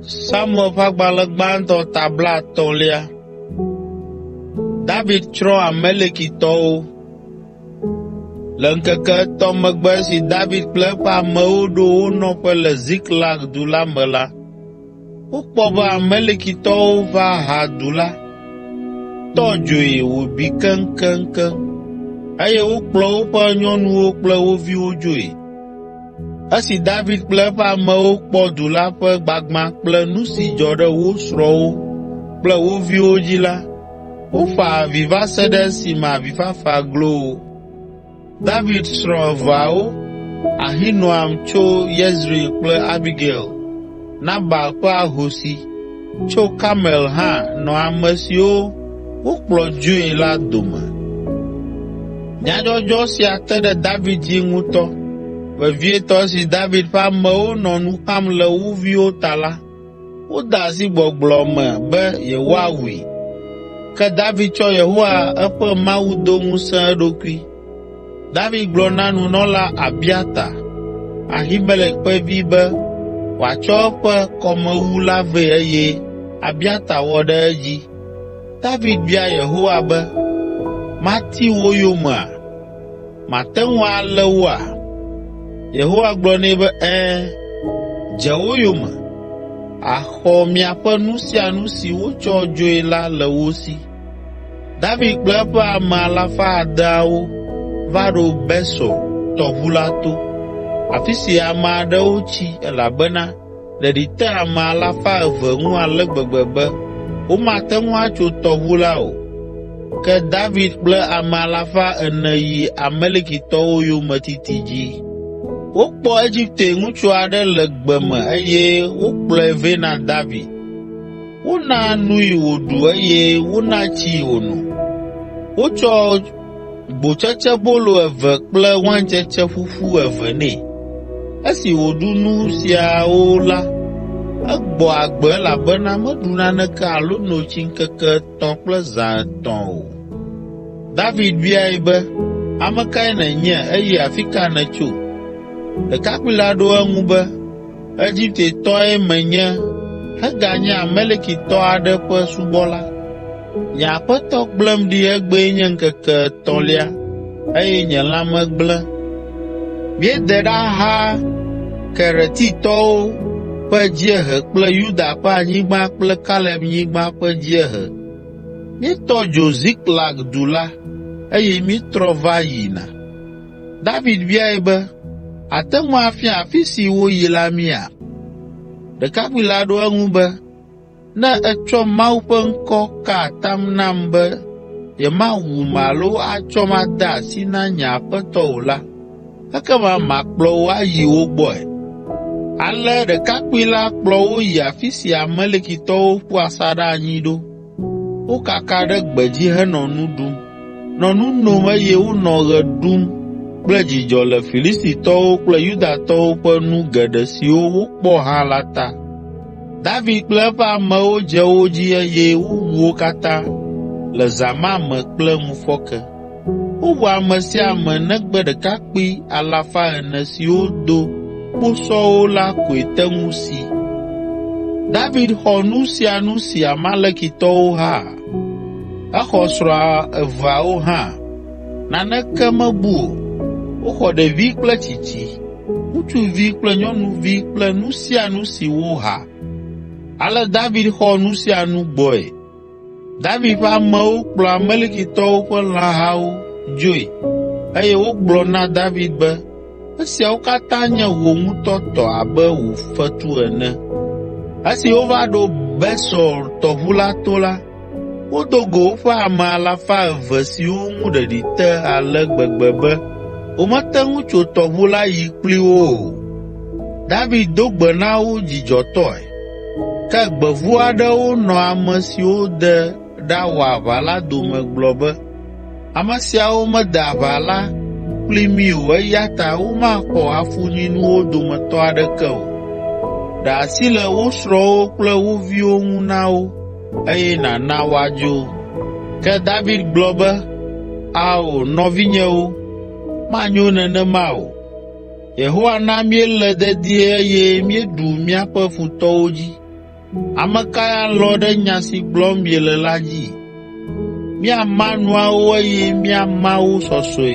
Samuel ƒe agbalẽ gbãtɔ ta blaetɔ̃lia. David tsrɔ̃ Amalekitɔwo. Le ŋkeke etɔ̃ megbe esi David kple eƒe amewo ɖo wo nɔƒe le Ziklag du la me la, wokpɔ be Amalekitɔwo va ha du la, tɔ dzoe wòbi keŋkeŋkeŋ, eye wokplɔ woƒe nyɔnuwo kple wo viwo dzoe. Esi David kple eƒe amewo kpɔ du la ƒe gbagbã kple nu si dzɔ ɖe wo srɔ̃wo kple wo viwo dzi la, wofa avi va se ɖe esime avifafa glo wo. David srɔ̃ eveawo, Ahinoam tso Yezreel kple Abigail, Nabal ƒe ahosi, tso Karmel hã nɔ ame siwo wokplɔ dzoe la dome. Nyadzɔdzɔ sia te ɖe David dzi ŋutɔ, vevietɔ esi David ƒe amewo nɔ nu xam le wo viwo ta la, wode asi gbɔgblɔ me be yewoawui. Ke David tsɔ Yehowa eƒe Mawu do ŋusẽ eɖokui. David gblɔ na nunɔla Abiata, Ahimelek ƒe vi be wòatsɔ eƒe kɔmewu la vɛ eye Abiata wɔ ɖe edzi. David bia Yehowa be, “Mati wo yomea? Mate ŋu alé woa?” Yehowa gblɔ nɛ be, “Ɛ̃, dze wo yome, àxɔ miaƒe nu sia nu si wotsɔ dzoe la le wo si.” David kple eƒe ame alafa adeawo va ɖo Besor tɔʋu la to, afi si ame aɖewo tsi elabena ɖeɖi te ame 200 ŋu ale gbegbe be womate ŋu atso tɔʋu la o. Ke David kple ame 400 yi Amalekitɔwo yometiti dzi. Wokpɔ Egipte ŋutsu aɖe le gbe me eye wokplɔe vɛ na David. Wona nui wòɖu eye wona tsii wòno. Wotsɔ gbotsetsebolo eve kple waintsetse ƒuƒu eve nɛ. Esi wòɖu nu siawo la, egbɔ agbe elabena meɖu naneke alo no tsi ŋkeke etɔ̃ kple zã etɔ̃ o. David biae be, “Ame kae nènye eye afi ka nètso?” Ɖekakpui la ɖo eŋu be, “Egiptetɔe menye heganye Amalekitɔ aɖe ƒe subɔla. Nye aƒetɔ gblẽm ɖi egbee nye ŋkeke etɔ̃lia eye nye lãme gblẽ. Míede ɖaha Keretitɔwo ƒe dziehe kple Yuda ƒe anyigba kple Kaleb nyigba ƒe dziehe. Míetɔ dzo Ziklag du la, eye míetrɔ va yina.” David biae be, “Àte ŋu afia afi si woyi la mía?” Ɖekakpui la ɖo eŋu be, “Ne ètsɔ Mawu ƒe ŋkɔ ka atam nam be yemawum alo atsɔm ade asi na nye aƒetɔ o la, ekema makplɔ wò ayi wo gbɔe.” Ale ɖekakpui la kplɔ wo yi afi si Amalekitɔwo ƒu asaɖa anyi ɖo. Wokaka ɖe gbedzi henɔ nu ɖum, nɔ nu nom eye wonɔ ɣe ɖum kple dzidzɔ le Filistitɔwo kple Yudatɔwo ƒe nu geɖe siwo wokpɔ hã la ta. David kple eƒe amewo dze wo dzi eye wowu wo katã le zã ma me kple ŋufɔke. Wowu ame sia ame negbe ɖekakpui 400 siwo do kposɔwo la koe te ŋu si. David xɔ nu sia nu si Amalekitɔwo ha. Exɔ srɔ̃a eveawo hã, naneke mebu o. Woxɔ ɖevi kple tsitsi, ŋutsuvi kple nyɔnuvi kple nu sia nu si woha. Ale David xɔ nu sia nu gbɔe. David ƒe amewo kplɔ Amalekitɔwo ƒe lãhawo dzoe eye wogblɔ na David be, “Esiawo katã nye wò ŋutɔ tɔ abe wò fetu ene.” Esi wova ɖo Besor tɔʋu la to la, wodo go woƒe ame 200 siwo ŋu ɖeɖi te ale gbegbe be womete ŋu tso tɔʋu la yi kpli wo o. David do gbe na wo dzidzɔtɔe. Ke gbevu aɖewo nɔ ame siwo de ɖawɔ aʋa la dome gblɔ be, “Ame siawo mede aʋa la kpli mí o eya ta womaxɔ afunyinuwo dometɔ aɖeke o. Ɖe asi le wo srɔ̃wo kple wo viwo ŋu na wo, eye nàna woadzo.” Ke David gblɔ be, “Ao, nɔvinyewo, manyo nenema o. Yehowa na míele dedie eye míeɖu míaƒe futɔwo dzi. Ame kae alɔ̃ ɖe nya si gblɔm miele la dzi? Míama nuawo eye míama wo sɔsɔe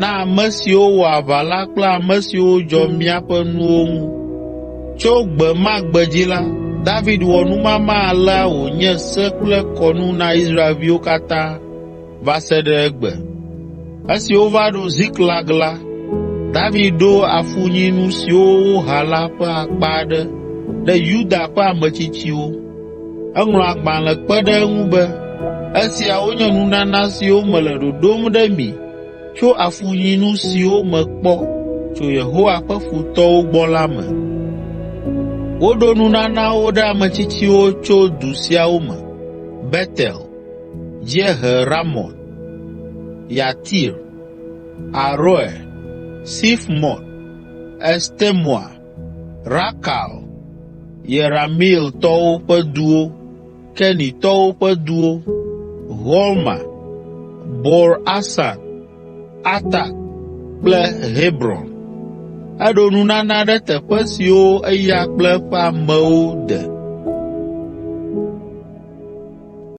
na ame siwo wɔ aʋa la kple ame siwo dzɔ míaƒe nuwo ŋu.” Tso gbe ma gbe dzi la, David wɔ numama alea wònye se kple kɔnu na Israelviwo katã va se ɖe egbe. Esi wova ɖo Ziklag la, David ɖo afunyinu siwo woha la ƒe akpa aɖe ɖe Yuda ƒe ametsitsiwo. Eŋlɔ agbalẽ kpe ɖe eŋu be, “Esiawo nye nunana siwo mele ɖoɖom ɖe mi tso afunyinu siwo mekpɔ tso Yehowa ƒe futɔwo gbɔ la me.” Woɖo nunanawo ɖe ametsitsiwo tso du siawo me: Betel, Dziehe Ramɔt, Yatir, Aroer, Sifmɔt, Estemoa, Rakal, Yerameeltɔwo ƒe duwo, Kenitɔwo ƒe duwo, Horma, Bor Asan, Atak kple Hebron. Eɖo nunana ɖe teƒe siwo eya kple eƒe amewo de.